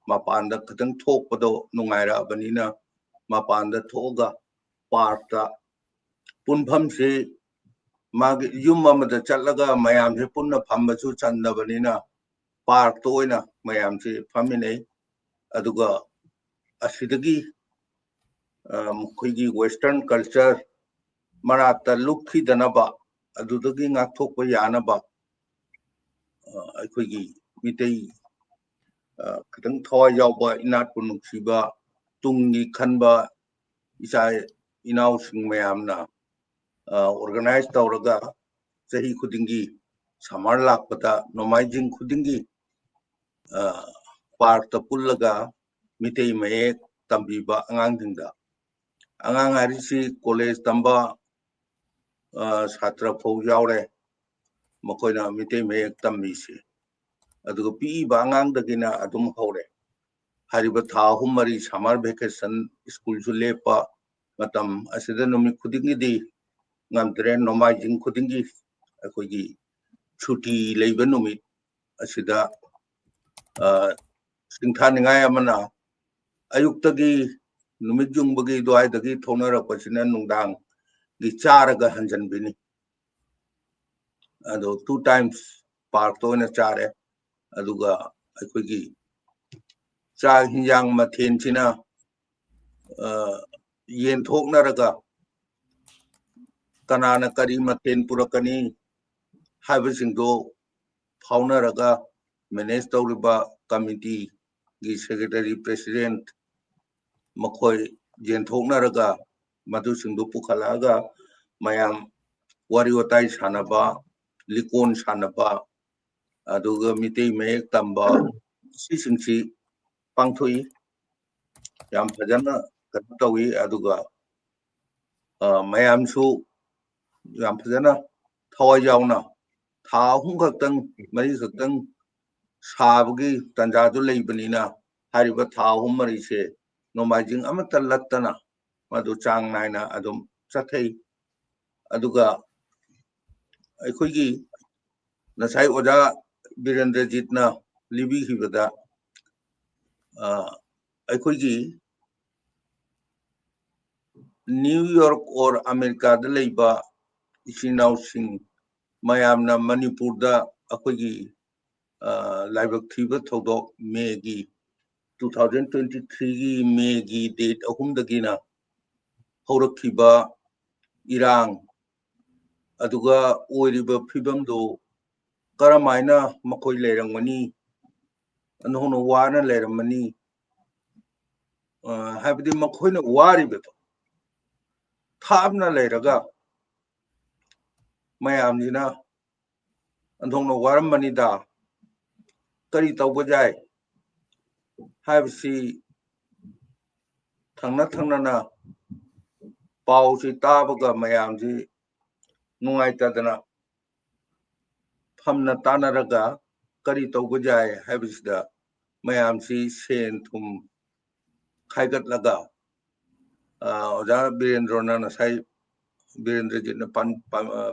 ꯃꯄꯥꯟꯗ ꯈꯤꯇꯪ ꯊꯣꯛꯄꯗꯣ ꯅꯨꯡꯉꯥꯏꯔꯛꯑꯕꯅꯤꯅ ꯃꯄꯥꯟꯗ ꯊꯣꯛꯑꯒ ꯄꯥꯔꯛꯇ ꯄꯨꯟꯐꯝꯁꯤ ꯃꯥꯒꯤ ꯌꯨꯝ ꯑꯃꯗ ꯆꯠꯂꯒ ꯃꯌꯥꯝꯁꯦ ꯄꯨꯟꯅ ꯐꯝꯕꯁꯨ ꯆꯟꯗꯕꯅꯤꯅ ꯄꯥꯔꯛꯇ ꯑꯣꯏꯅ ꯃꯌꯥꯝꯁꯦ ꯐꯝꯃꯤꯟꯅꯩ꯫ ꯑꯗꯨꯒ ꯑꯁꯤꯗꯒꯤ, ꯑ, ꯃꯈꯣꯏꯒꯤ western culture ꯃꯔꯥꯠꯇ ꯂꯨꯞꯈꯤꯗꯅꯕ, ꯑꯗꯨꯗꯒꯤ ꯉꯥꯛꯊꯣꯛꯄ ꯌꯥꯅꯕ, ꯑ, ꯑꯩꯈꯣꯏꯒꯤ ꯃꯤꯇꯩ, ꯑ, ꯈꯤꯇꯪ ꯊꯋꯥꯏ ꯌꯥꯎꯕ, ꯏꯅꯥꯠꯄꯨ ꯅꯨꯡꯁꯤꯕ, ꯇꯨꯡꯒꯤ ꯈꯟꯕ ꯏꯆꯥ ꯏꯅꯥꯎꯁꯤꯡ ꯃꯌꯥꯝꯅ, ꯑ, organize ꯇꯧꯔꯒ ꯆꯍꯤ ꯈꯨꯗꯤꯡꯒꯤ summer ꯂꯥꯛꯄꯗ, ꯅꯣꯡꯃꯥꯏꯖꯤꯡ ꯈꯨꯗꯤꯡꯒꯤ, ꯑ, ꯄꯥꯔꯛꯇ ꯄꯨꯜꯂꯒ ꯃꯤꯇꯩ ꯃꯌꯦꯛ ꯇꯝꯕꯤꯕ ꯑꯉꯥꯡꯁꯤꯡꯗ꯫ ꯑꯉꯥꯡ ꯍꯥꯏꯔꯤꯁꯤ college ꯇꯝꯕ, ꯑ, ꯁꯥꯇ꯭ꯔ ꯐꯥꯎ ꯌꯥꯎꯔꯦ, ꯃꯈꯣꯏꯅ ꯃꯤꯇꯩ ꯃꯌꯦꯛ ꯇꯝꯃꯤꯁꯦ꯫ ꯑꯗꯨꯒ ꯄꯤꯛꯏꯕ ꯑꯉꯥꯡꯗꯒꯤꯅ ꯑꯗꯨꯝ ꯍꯧꯔꯦ꯫ ꯍꯥꯏꯔꯤꯕ ꯊꯥ ꯑꯍꯨꯝ ꯃꯔꯤ summer vacation, schoolꯁꯨ ꯂꯦꯞꯄ ꯃꯇꯝ ꯑꯁꯤꯗ ꯅꯨꯃꯤꯠ ꯈꯨꯗꯤꯡꯒꯤꯗꯤ ꯉꯝꯗ꯭ꯔꯦ, ꯅꯣꯡꯃꯥꯏꯖꯤꯡ ꯈꯨꯗꯤꯡꯒꯤ ꯑꯩꯈꯣꯏꯒꯤ ꯁꯨꯇꯤ ꯂꯩꯕ ꯅꯨꯃꯤꯠ ꯑꯁꯤꯗ, ꯑ, ꯁꯤꯡꯊꯥꯅꯤꯡꯉꯥꯏ ꯑꯃꯅ, ꯑꯌꯨꯛꯇꯒꯤ ꯅꯨꯃꯤꯠ ꯌꯨꯡꯕꯒꯤ ꯑꯗꯨꯋꯥꯏꯗꯒꯤ ꯊꯣꯛꯅꯔꯛꯄꯁꯤꯅ ꯅꯨꯡꯗꯥꯡꯒꯤ ꯆꯥꯔꯒ ꯍꯟꯖꯟꯕꯤꯅꯤ꯫ ꯑꯗꯣ two times ꯄꯥꯔꯛꯇ ꯑꯣꯏꯅ ꯆꯥꯔꯦ꯫ ꯑꯗꯨꯒ ꯑꯩꯈꯣꯏꯒꯤ ꯆꯥꯛ ꯍꯤꯟꯖꯥꯡ ꯃꯊꯦꯜꯁꯤꯅ, ꯑ, ꯌꯦꯟꯊꯣꯛꯅꯔꯒ ꯀꯅꯥꯅ ꯀꯔꯤ ꯃꯊꯦꯜ ꯄꯨꯔꯛꯀꯅꯤ ꯍꯥꯏꯕꯁꯤꯡꯗꯣ ꯐꯥꯎꯅꯔꯒ manage ꯇꯧꯔꯤꯕ committeeꯒꯤ secretary, president ꯃꯈꯣꯏ ꯌꯦꯟꯊꯣꯛꯅꯔꯒ ꯃꯗꯨꯁꯤꯡꯗꯨ ꯄꯨꯈꯠꯂꯛꯑꯒ ꯃꯌꯥꯝ ꯋꯥꯔꯤ ꯋꯥꯇꯥꯏ ꯁꯥꯟꯅꯕ, ꯂꯤꯀꯣꯟ ꯁꯥꯟꯅꯕ, ꯑꯗꯨꯒ ꯃꯤꯇꯩ ꯃꯌꯦꯛ ꯇꯝꯕ, ꯁꯤꯁꯤꯡꯁꯤ ꯄꯥꯡꯊꯣꯛꯏ꯫ ꯌꯥꯝ ꯐꯖꯅ ꯀꯩꯅꯣ ꯇꯧꯏ꯫ ꯑꯗꯨꯒ, ꯑ, ꯃꯌꯥꯝꯁꯨ ꯌꯥꯝ ꯐꯖꯅ ꯊꯋꯥꯏ ꯌꯥꯎꯅ ꯊꯥ ꯑꯍꯨꯝ ꯈꯛꯇꯪ, ꯃꯔꯤ ꯈꯛꯇꯪ ꯁꯥꯕꯒꯤ ꯇꯥꯟꯖꯥꯗꯨ ꯂꯩꯕꯅꯤꯅ, ꯍꯥꯏꯔꯤꯕ ꯊꯥ ꯑꯍꯨꯝ ꯃꯔꯤꯁꯦ ꯅꯣꯡꯃꯥꯏꯖꯤꯡ ꯑꯃꯠꯇ ꯂꯠꯇꯅ ꯃꯗꯨ ꯆꯥꯡ ꯅꯥꯏꯅ ꯑꯗꯨꯝ ꯆꯠꯊꯩ꯫ ꯑꯗꯨꯒ ꯑꯩꯈꯣꯏꯒꯤ ꯉꯁꯥꯏ ꯑꯣꯖꯥ ꯕꯤꯔꯦꯟꯗ꯭ꯔꯖꯤꯠꯅ ꯂꯤꯕꯤꯈꯤꯕꯗ, ꯑ, ꯑꯩꯈꯣꯏꯒꯤ New York or ꯑꯃꯦꯔꯤꯀꯥꯗ ꯂꯩꯕ ꯏꯆꯤꯟ ꯏꯅꯥꯎꯁꯤꯡ ꯃꯌꯥꯝꯅ ꯃꯅꯤꯄꯨꯔꯗ ꯑꯩꯈꯣꯏꯒꯤ ꯂꯥꯏꯕꯛ ꯊꯤꯕ ꯊꯧꯗꯣꯛ ꯃꯦꯒꯤ, two thousand twenty three ꯒꯤ ꯃꯦꯒꯤ ꯗꯦꯠ ꯑꯍꯨꯝꯗꯒꯤꯅ ꯍꯧꯔꯛꯈꯤꯕ ꯏꯔꯥꯡ, ꯑꯗꯨꯒ ꯑꯣꯏꯔꯤꯕ ꯐꯤꯕꯝꯗꯨ ꯀꯔꯝꯍꯥꯏꯅ ꯃꯈꯣꯏ ꯂꯩꯔꯝꯒꯅꯤ, ꯑꯟꯊꯣꯛꯅ ꯋꯥꯅ ꯂꯩꯔꯝꯃꯅꯤ, ꯍꯥꯏꯕꯗꯤ ꯃꯈꯣꯏꯅ ꯋꯥꯔꯤꯕꯗꯣ ꯊꯥꯞꯅ ꯂꯩꯔꯒ ꯃꯌꯥꯝꯁꯤꯅ ꯑꯟꯊꯣꯛꯅ ꯋꯥꯔꯝꯕꯅꯤꯗ, ꯀꯔꯤ ꯇꯧꯕ ꯌꯥꯏ ꯍꯥꯏꯕꯁꯤ ꯊꯪꯅ ꯊꯪꯅꯅ ꯄꯥꯎꯁꯤ ꯇꯥꯕꯒ ꯃꯌꯥꯝꯁꯤ ꯅꯨꯡꯉꯥꯏꯇꯗꯅ ꯐꯝꯅ ꯇꯥꯅꯔꯒ ꯀꯔꯤ ꯇꯧꯕ ꯌꯥꯏ ꯍꯥꯏꯕꯁꯤꯗ ꯃꯌꯥꯝꯁꯤ ꯁꯦꯟ ꯊꯨꯝ ꯈꯥꯏꯒꯠꯂꯒ, ꯑꯣꯖꯥ ꯕꯤꯔꯦꯟꯗ꯭ꯔꯣꯅ ꯉꯁꯥꯏ ꯕꯤꯔꯦꯟꯗ꯭ꯔꯖꯤꯠꯅ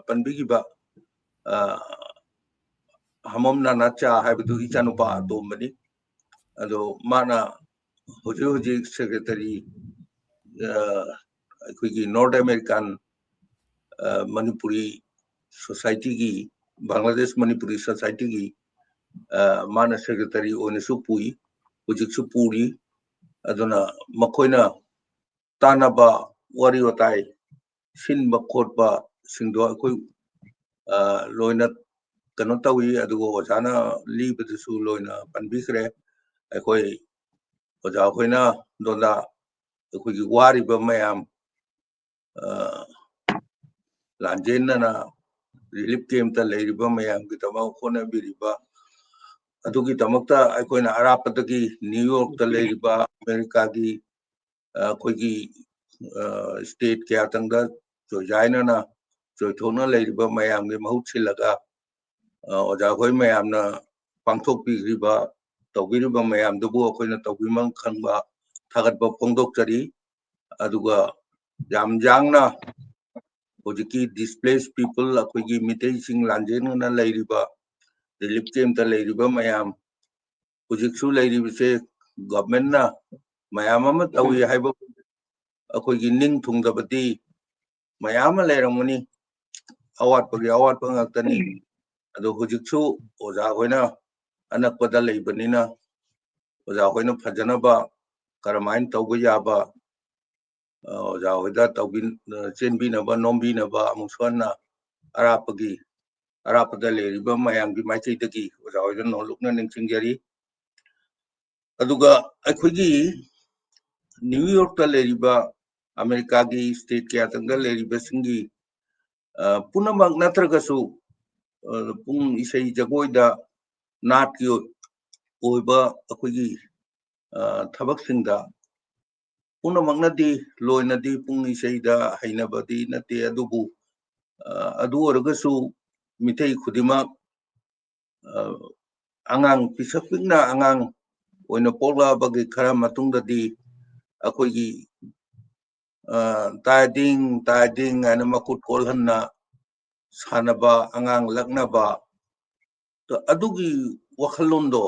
ꯄꯟꯕꯤꯈꯤꯕ ꯍꯃꯝ ꯅꯥꯅꯥꯆꯥ ꯍꯥꯏꯕꯗꯨ ꯏꯆꯥꯅꯨꯄꯥ ꯑꯇꯣꯝꯕꯅꯤ꯫ ꯑꯗꯣ ꯃꯥꯅ ꯍꯧꯖꯤꯛ ꯍꯧꯖꯤꯛ ꯁꯦꯀ꯭ꯔꯦꯇꯔꯤ, ꯑꯩꯈꯣꯏꯒꯤ ꯅꯣꯔꯠ ꯑꯃꯦꯔꯤꯀꯥꯟ ꯃꯅꯤꯄꯨꯔꯤ ꯁꯣꯁꯥꯏꯇꯤꯒꯤ, ꯕꯪꯒ꯭ꯂꯥꯗꯦꯁ ꯃꯅꯤꯄꯨꯔꯤ ꯁꯣꯁꯥꯏꯇꯤꯒꯤ ꯃꯥꯅ ꯁꯦꯀ꯭ꯔꯦꯇꯔꯤ ꯑꯣꯏꯅꯁꯨ ꯄꯨꯏ, ꯍꯧꯖꯤꯛꯁꯨ ꯄꯨꯔꯤ꯫ ꯑꯗꯨꯅ ꯃꯈꯣꯏꯅ ꯇꯥꯟꯅꯕ, ꯋꯥꯔꯤ ꯋꯥꯇꯥꯏ ꯁꯤꯟꯕ ꯈꯣꯠꯄꯁꯤꯡꯗꯣ ꯑꯩꯈꯣꯏ ꯂꯣꯏꯅ ꯀꯩꯅꯣ ꯇꯧꯏ꯫ ꯑꯗꯨꯒ ꯑꯣꯖꯥꯅ ꯂꯤꯕꯗꯨꯁꯨ ꯂꯣꯏꯅ ꯄꯟꯕꯤꯈ꯭ꯔꯦ꯫ ꯑꯩꯈꯣꯏ ꯑꯣꯖꯥ ꯈꯣꯏꯅ ꯗꯣꯟꯗ ꯑꯩꯈꯣꯏꯒꯤ ꯋꯥꯔꯤꯕ ꯃꯌꯥꯝ, ꯂꯥꯟꯖꯦꯟꯅꯅ ꯔꯤꯂꯤꯐ ꯀꯦꯝꯞꯇ ꯂꯩꯔꯤꯕ ꯃꯌꯥꯝꯒꯤꯗꯃꯛ ꯍꯣꯠꯅꯕꯤꯔꯤꯕ ꯑꯗꯨꯒꯤꯗꯃꯛꯇ ꯑꯩꯈꯣꯏꯅ ꯑꯔꯥꯞꯄꯗꯒꯤ ꯅ꯭ꯌꯨ ꯌꯣꯔꯛꯇ ꯂꯩꯔꯤꯕ ꯑꯃꯦꯔꯤꯀꯥꯒꯤ, ꯑꯩꯈꯣꯏꯒꯤ ꯁ꯭ꯇꯦꯠ ꯀꯌꯥꯇꯪꯗ ꯆꯣꯏꯖꯥꯏꯅꯅ ꯆꯣꯏꯊꯣꯛꯅ ꯂꯩꯔꯤꯕ ꯃꯌꯥꯝꯒꯤ ꯃꯍꯨꯠ ꯁꯤꯜꯂꯒ, ꯑꯣꯖꯥꯈꯣꯏ ꯃꯌꯥꯝꯅ ꯄꯥꯡꯊꯣꯛꯄꯤꯈ꯭ꯔꯤꯕ, ꯇꯧꯕꯤꯔꯤꯕ ꯃꯌꯥꯝꯗꯨꯕꯨ ꯑꯩꯈꯣꯏꯅ ꯇꯧꯕꯤꯃꯜ ꯈꯪꯕ ꯊꯥꯒꯠꯄ ꯐꯣꯡꯗꯣꯛꯆꯔꯤ꯫ ꯑꯗꯨꯒ ꯌꯥꯝ ꯌꯥꯡꯅ ꯍꯧꯖꯤꯛꯀꯤ ꯗꯤꯁꯄ꯭ꯂꯦꯁ ꯄꯤꯄꯜ, ꯑꯩꯈꯣꯏꯒꯤ ꯃꯤꯇꯩꯁꯤꯡ ꯂꯥꯟꯖꯦꯟꯅꯅ ꯂꯩꯔꯤꯕ, ꯔꯤꯂꯤꯐ ꯀꯦꯝꯞꯇ ꯂꯩꯔꯤꯕ ꯃꯌꯥꯝ, ꯍꯧꯖꯤꯛꯁꯨ ꯂꯩꯔꯤꯕꯁꯦ ꯒꯚꯔꯟꯃꯦꯟꯠꯅ ꯃꯌꯥꯝ ꯑꯃ ꯇꯧꯏ ꯍꯥꯏꯕ ꯑꯩꯈꯣꯏꯒꯤ ꯅꯤꯡ ꯊꯨꯡꯗꯕꯗꯤ ꯃꯌꯥꯝ ꯑꯃ ꯂꯩꯔꯝꯒꯅꯤ꯫ ꯑꯋꯥꯠꯄꯒꯤ ꯑꯋꯥꯠꯄ ꯉꯥꯛꯇꯅꯤ꯫ ꯑꯗꯣ ꯍꯧꯖꯤꯛꯁꯨ ꯑꯣꯖꯥ ꯈꯣꯏꯅ ꯑꯅꯛꯄꯗ ꯂꯩꯕꯅꯤꯅ ꯑꯣꯖꯥ ꯍꯣꯏꯅ ꯐꯖꯅꯕ ꯀꯔꯝꯍꯥꯏꯅ ꯇꯧꯕ ꯌꯥꯕ, ꯑ, ꯑꯣꯖꯥ ꯍꯣꯏꯗ ꯇꯧꯕꯤ-, ꯑ, ꯆꯦꯟꯕꯤꯅꯕ, ꯅꯣꯝꯕꯤꯅꯕ ꯑꯃꯨꯛꯁꯨ ꯍꯟꯅ ꯑꯔꯥꯞꯄꯒꯤ, ꯑꯔꯥꯞꯄꯗ ꯂꯩꯔꯤꯕ ꯃꯌꯥꯝꯒꯤ ꯃꯥꯏꯀꯩꯗꯒꯤ ꯑꯣꯖꯥ ꯍꯣꯏꯗ ꯅꯣꯜꯂꯨꯛꯅ ꯅꯤꯡꯁꯤꯡꯖꯔꯤ꯫ ꯑꯗꯨꯒ ꯑꯩꯈꯣꯏꯒꯤ ꯅ꯭ꯌꯨ ꯌꯣꯔꯛꯇ ꯂꯩꯔꯤꯕ ꯑꯃꯦꯔꯤꯀꯥꯒꯤ state ꯀꯌꯥꯗꯪꯗ ꯂꯩꯔꯤꯕꯁꯤꯡꯒꯤ, ꯑ, ꯄꯨꯝꯅꯃꯛ ꯅꯠꯇ꯭ꯔꯒꯁꯨ, ꯑ, ꯄꯨꯡ ꯏꯁꯩ ꯖꯒꯣꯏꯗ ꯅꯥꯠꯀꯤ ꯑꯣꯏꯕ ꯑꯩꯈꯣꯏꯒꯤ, ꯑ, ꯊꯕꯛꯁꯤꯡꯗ ꯄꯨꯝꯅꯃꯛꯅꯗꯤ ꯂꯣꯏꯅꯗꯤ ꯄꯨꯡ ꯏꯁꯩꯗ ꯍꯩꯅꯕꯗꯤ ꯅꯠꯇꯦ, ꯑꯗꯨꯕꯨ, ꯑ, ꯑꯗꯨ ꯑꯣꯏꯔꯒꯁꯨ ꯃꯤꯇꯩ ꯈꯨꯗꯤꯡꯃꯛ, ꯑ, ꯑꯉꯥꯡ ꯄꯤꯁꯛ ꯄꯤꯛꯅ ꯑꯉꯥꯡ ꯑꯣꯏꯅ ꯄꯣꯛꯂꯛꯑꯕꯒꯤ ꯈꯔ ꯃꯇꯨꯡꯗꯗꯤ ꯑꯩꯈꯣꯏꯒꯤ, ꯑ, ꯇꯥꯏꯗꯤꯡ, ꯇꯥꯏꯗꯤꯡ ꯍꯥꯏꯅ ꯃꯈꯨꯠ ꯀꯣꯜꯍꯟꯅ ꯁꯥꯟꯅꯕ, ꯑꯉꯥꯡ ꯂꯛꯅꯕ, ꯑꯗꯨꯒꯤ ꯋꯥꯈꯜꯂꯣꯟꯗꯣ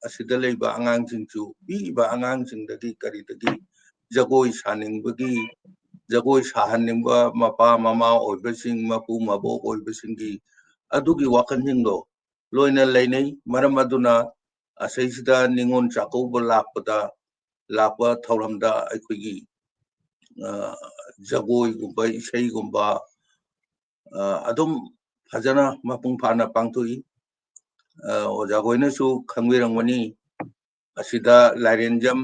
ꯑꯁꯤꯗ ꯂꯩꯕ ꯑꯉꯥꯡꯁꯤꯡꯁꯨ, ꯄꯤꯛꯏꯕ ꯑꯉꯥꯡꯁꯤꯡꯗꯒꯤ ꯀꯔꯤꯗꯒꯤ ꯖꯒꯣꯏ ꯁꯥꯅꯤꯡꯕꯒꯤ, ꯖꯒꯣꯏ ꯁꯥꯍꯟꯅꯤꯡꯕ ꯃꯄꯥ ꯃꯃꯥ ꯑꯣꯏꯕꯁꯤꯡ, ꯃꯄꯨ ꯃꯕꯣꯛ ꯑꯣꯏꯕꯁꯤꯡꯒꯤ ꯑꯗꯨꯒꯤ ꯋꯥꯈꯜꯁꯤꯡꯗꯣ ꯂꯣꯏꯅ ꯂꯩꯅꯩ꯫ ꯃꯔꯝ ꯑꯗꯨꯅ ꯑꯁꯤꯁꯤꯗ ꯅꯤꯉꯣꯜ ꯆꯥꯛꯀꯧꯕ ꯂꯥꯛꯄꯗ, ꯂꯥꯛꯄ ꯊꯧꯔꯝꯗ ꯑꯩꯈꯣꯏꯒꯤ, ꯑ, ꯖꯒꯣꯏꯒꯨꯝꯕ, ꯏꯁꯩꯒꯨꯝꯕ, ꯑ, ꯑꯗꯨꯝ ꯐꯖꯅ ꯃꯄꯨꯡ ꯐꯥꯅ ꯄꯥꯡꯊꯣꯛꯏ꯫ ꯑ, ꯑꯣꯖꯥ ꯍꯣꯏꯅꯁꯨ ꯈꯪꯕꯤꯔꯝꯒꯅꯤ, ꯑꯁꯤꯗ ꯂꯥꯏꯔꯦꯟꯖꯝ,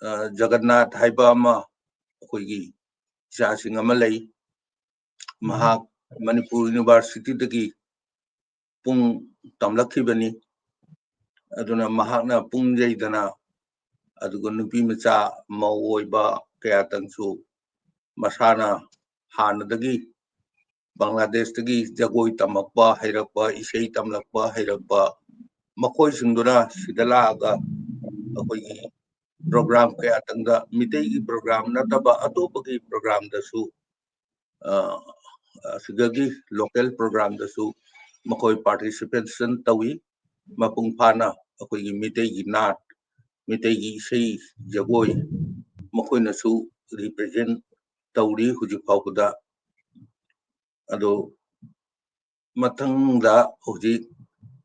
ꯑ, ꯖꯒꯟꯅꯥꯊ ꯍꯥꯏꯕ ꯑꯃ ꯑꯩꯈꯣꯏꯒꯤ ꯏꯆꯥꯁꯤꯡ ꯑꯃ ꯂꯩ꯫ ꯃꯍꯥꯛ ꯃꯅꯤꯄꯨꯔ ꯌꯨꯅꯤꯚꯔꯁꯤꯇꯤꯗꯒꯤ ꯄꯨꯡ ꯇꯝꯂꯛꯈꯤꯕꯅꯤ꯫ ꯑꯗꯨꯅ ꯃꯍꯥꯛꯅ ꯄꯨꯡ ꯌꯩꯗꯅ, ꯑꯗꯨꯒ ꯅꯨꯄꯤ ꯃꯆꯥ ꯃꯧ ꯑꯣꯏꯕ ꯀꯌꯥꯇꯪꯁꯨ ꯃꯁꯥꯅ ꯍꯥꯟꯅꯗꯒꯤ ꯕꯪꯒ꯭ꯂꯥꯗꯦꯁꯇꯒꯤ ꯖꯒꯣꯏ ꯇꯝꯃꯛꯄ ꯍꯩꯔꯛꯄ, ꯏꯁꯩ ꯇꯝꯂꯛꯄ ꯍꯩꯔꯛꯄ ꯃꯈꯣꯏꯁꯤꯡꯗꯨꯅ ꯁꯤꯗ ꯂꯥꯛꯑꯒ ꯑꯩꯈꯣꯏꯒꯤ program ꯀꯌꯥꯇꯪꯗ, ꯃꯤꯇꯩꯒꯤ program ꯅꯠꯇꯕ ꯑꯇꯣꯞꯄꯒꯤ programꯗꯁꯨ, ꯑ, ꯑꯁꯤꯗꯒꯤ local programꯗꯁꯨ ꯃꯈꯣꯏ participation ꯇꯧꯏ꯫ ꯃꯄꯨꯡ ꯐꯥꯅ ꯑꯩꯈꯣꯏꯒꯤ ꯃꯤꯇꯩꯒꯤ ꯅꯥꯠ, ꯃꯤꯇꯩꯒꯤ ꯏꯁꯩ ꯖꯒꯣꯏ ꯃꯈꯣꯏꯅꯁꯨ represent ꯇꯧꯔꯤ ꯍꯧꯖꯤꯛ ꯐꯥꯎꯕꯗ꯫ ꯑꯗꯣ ꯃꯊꯪꯗ ꯍꯧꯖꯤꯛ